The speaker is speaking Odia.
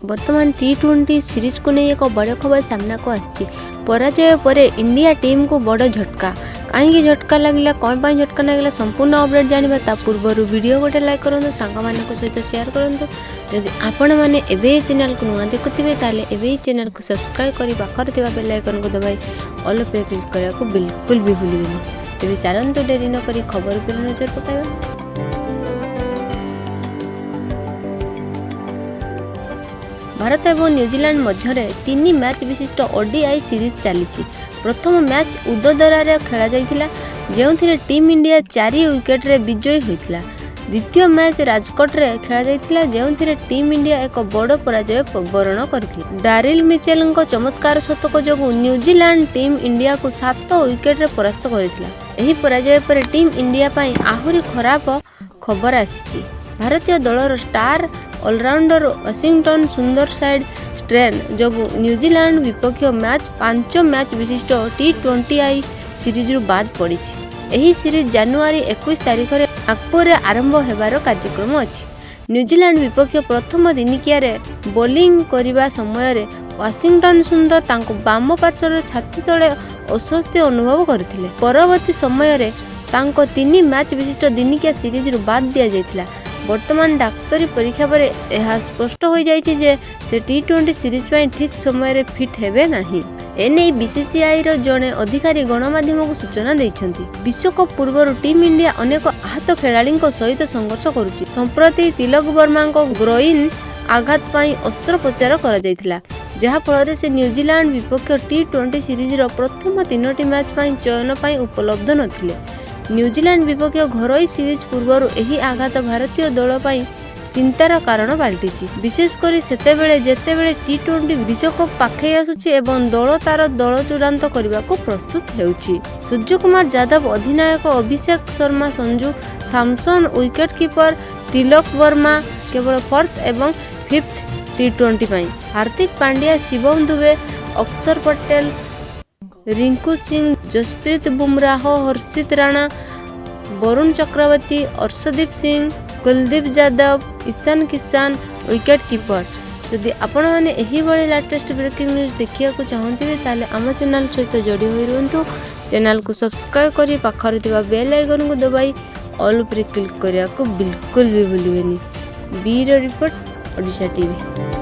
ବର୍ତ୍ତମାନ ଟି-20 ସିରିଜକୁ ନେଇ ଏକ ବଡ଼ ଖବର ସାମ୍ନାକୁ ଆସିଛି। ପରାଜୟ ପରେ ଇଣ୍ଡିଆ ଟିମ୍କୁ ବଡ଼ ଝଟକା। କାହିଁକି ଝଟକା ଲାଗିଲା, କ'ଣ ପାଇଁ ଝଟକା ଲାଗିଲା, ସମ୍ପୂର୍ଣ୍ଣ ଅପଡ଼େଟ୍ ଜାଣିବା। ତା ପୂର୍ବରୁ ଭିଡ଼ିଓ ଗୋଟେ ଲାଇକ୍ କରନ୍ତୁ, ସାଙ୍ଗମାନଙ୍କ ସହିତ ସେୟାର କରନ୍ତୁ। ଯଦି ଆପଣମାନେ ଏବେ ଏହି ଚ୍ୟାନେଲକୁ ନୂଆ ଦେଖୁଥିବେ, ତାହେଲେ ଏବେ ଏହି ଚ୍ୟାନେଲକୁ ସବସ୍କ୍ରାଇବ୍ କରି ପାଖରେ ଥିବା ବେଲ୍ ଆଇକନ୍କୁ ଦବାଇ ଅଲ୍ ଉପରେ କ୍ଲିକ୍ କରିବାକୁ ବିଲକୁଲ ବି ଭୁଲିବେନି। ତେବେ ଚାଲନ୍ତୁ, ଡେରି ନକରି ଖବର ଉପରେ ନଜର ପକାଇବା। ଭାରତ ଏବଂ ନ୍ୟୁଜିଲାଣ୍ଡ ମଧ୍ୟରେ ତିନି ମ୍ୟାଚ୍ ବିଶିଷ୍ଟ ଓଡିଆଇ ସିରିଜ୍ ଚାଲିଛି। ପ୍ରଥମ ମ୍ୟାଚ୍ ବଦୋଦରାରେ ଖେଳାଯାଇଥିଲା, ଯେଉଁଥିରେ ଟିମ୍ ଇଣ୍ଡିଆ 4 ୱିକେଟରେ ବିଜୟୀ ହୋଇଥିଲା। ଦ୍ୱିତୀୟ ମ୍ୟାଚ୍ ରାଜକୋଟରେ ଖେଳାଯାଇଥିଲା, ଯେଉଁଥିରେ ଟିମ୍ ଇଣ୍ଡିଆ ଏକ ବଡ଼ ପରାଜୟ ବରଣ କରିଥିଲା। ଡାରିଲ ମିଚେଲଙ୍କ ଚମତ୍କାର ଶତକ ଯୋଗୁଁ ନ୍ୟୁଜିଲାଣ୍ଡ ଟିମ୍ ଇଣ୍ଡିଆକୁ 7 ୱିକେଟରେ ପରାସ୍ତ କରିଥିଲା। ଏହି ପରାଜୟ ପରେ ଟିମ୍ ଇଣ୍ଡିଆ ପାଇଁ ଆହୁରି ଖରାପ ଖବର ଆସିଛି। ଭାରତୀୟ ଦଳର ଷ୍ଟାର ଅଲରାଉଣ୍ଡର ୱାଶିଂଟନ ସୁନ୍ଦର ସାଇଡ୍ ଷ୍ଟ୍ରେନ୍ ଯୋଗୁଁ ନ୍ୟୁଜିଲାଣ୍ଡ ବିପକ୍ଷ ମ୍ୟାଚ୍ 5 ମ୍ୟାଚ୍ ବିଶିଷ୍ଟ ଟି-20 I ସିରିଜରୁ ବାଦ୍ ପଡ଼ିଛି। ଏହି ସିରିଜ୍ ଜାନୁଆରୀ 21 ତାରିଖରେ ନାଗପୁରରେ ଆରମ୍ଭ ହେବାର କାର୍ଯ୍ୟକ୍ରମ ଅଛି। ନ୍ୟୁଜିଲାଣ୍ଡ ବିପକ୍ଷ ପ୍ରଥମ ଦିନିକିଆରେ ବୋଲିଂ କରିବା ସମୟରେ ୱାଶିଂଟନ ସୁନ୍ଦର ତାଙ୍କ ବାମ ପାର୍ଶ୍ୱର ଛାତି ତଳେ ଅସ୍ୱସ୍ତି ଅନୁଭବ କରିଥିଲେ। ପରବର୍ତ୍ତୀ ସମୟରେ ତାଙ୍କ ତିନି ମ୍ୟାଚ୍ ବିଶିଷ୍ଟ ଦିନିକିଆ ସିରିଜରୁ ବାଦ୍ ଦିଆଯାଇଥିଲା। ବର୍ତ୍ତମାନ ଡାକ୍ତରୀ ପରୀକ୍ଷା ପରେ ଏହା ସ୍ପଷ୍ଟ ହୋଇଯାଇଛି ଯେ ସେ ଟି-20 ସିରିଜ୍ ପାଇଁ ଠିକ୍ ସମୟରେ ଫିଟ୍ ହେବେ ନାହିଁ। ଏନେଇ ବିସିସିଆଇର ଜଣେ ଅଧିକାରୀ ଗଣମାଧ୍ୟମକୁ ସୂଚନା ଦେଇଛନ୍ତି। ବିଶ୍ୱକପ୍ ପୂର୍ବରୁ ଟିମ୍ ଇଣ୍ଡିଆ ଅନେକ ଆହତ ଖେଳାଳିଙ୍କ ସହିତ ସଂଘର୍ଷ କରୁଛି। ସମ୍ପ୍ରତି ତିଲକ ବର୍ମାଙ୍କ ଗ୍ରୋଇନ୍ ଆଘାତ ପାଇଁ ଅସ୍ତ୍ରୋପଚାର କରାଯାଇଥିଲା, ଯାହାଫଳରେ ସେ ନ୍ୟୁଜିଲାଣ୍ଡ ବିପକ୍ଷ ଟି-20 ସିରିଜର ପ୍ରଥମ ତିନୋଟି ମ୍ୟାଚ୍ ପାଇଁ ଚୟନ ପାଇଁ ଉପଲବ୍ଧ ନଥିଲେ। ନ୍ୟୁଜିଲାଣ୍ଡ ବିପକ୍ଷ ଘରୋଇ ସିରିଜ୍ ପୂର୍ବରୁ ଏହି ଆଘାତ ଭାରତୀୟ ଦଳ ପାଇଁ ଚିନ୍ତାର କାରଣ ପାଲଟିଛି, ବିଶେଷ କରି ସେତେବେଳେ ଯେତେବେଳେ ଟି-20 ବିଶ୍ୱକପ୍ ପାଖେଇ ଆସୁଛି ଏବଂ ଦଳ ତାର ଦଳ ଚୂଡ଼ାନ୍ତ କରିବାକୁ ପ୍ରସ୍ତୁତ ହେଉଛି। ସୂର୍ଯ୍ୟକୁମାର ଯାଦବ ଅଧିନାୟକ, ଅଭିଷେକ ଶର୍ମା, ସଞ୍ଜୁ ସାମସନ ୱିକେଟ୍ କିପର, ତିଲକ ବର୍ମା କେବଳ ଫୋର୍ଥ ଏବଂ ଫିଫ୍ଥ ଟି-20 ପାଇଁ, ହାର୍ଦ୍ଦିକ ପାଣ୍ଡ୍ୟା, ଶିବମ ଦୁବେ, ଅକ୍ଷର ପଟେଲ, ରିଙ୍କୁ ସିଂ, ଜସପ୍ରୀତ ବୁମରାହ, ହର୍ଷିତ ରାଣା, ବରୁଣ ଚକ୍ରବର୍ତ୍ତୀ, ଅର୍ଶଦୀପ ସିଂ, କୁଲଦୀପ ଯାଦବ, ଇଶାନ କିଷାନ ୱିକେଟ୍ କିପର। ଯଦି ଆପଣମାନେ ଏହିଭଳି ଲାଟେଷ୍ଟ ବ୍ରେକିଂ ନ୍ୟୁଜ୍ ଦେଖିବାକୁ ଚାହୁଁଥିବେ, ତାହେଲେ ଆମ ଚ୍ୟାନେଲ ସହିତ ଯୋଡ଼ି ହୋଇ ରୁହନ୍ତୁ। ଚ୍ୟାନେଲକୁ ସବସ୍କ୍ରାଇବ୍ କରି ପାଖରେ ଥିବା ବେଲ୍ ଆଇକନ୍କୁ ଦବାଇ ଅଲ୍ ଉପରେ କ୍ଲିକ୍ କରିବାକୁ ବିଲକୁଲ ବି ଭୁଲିବେନି। Bureau report, Odisha TV.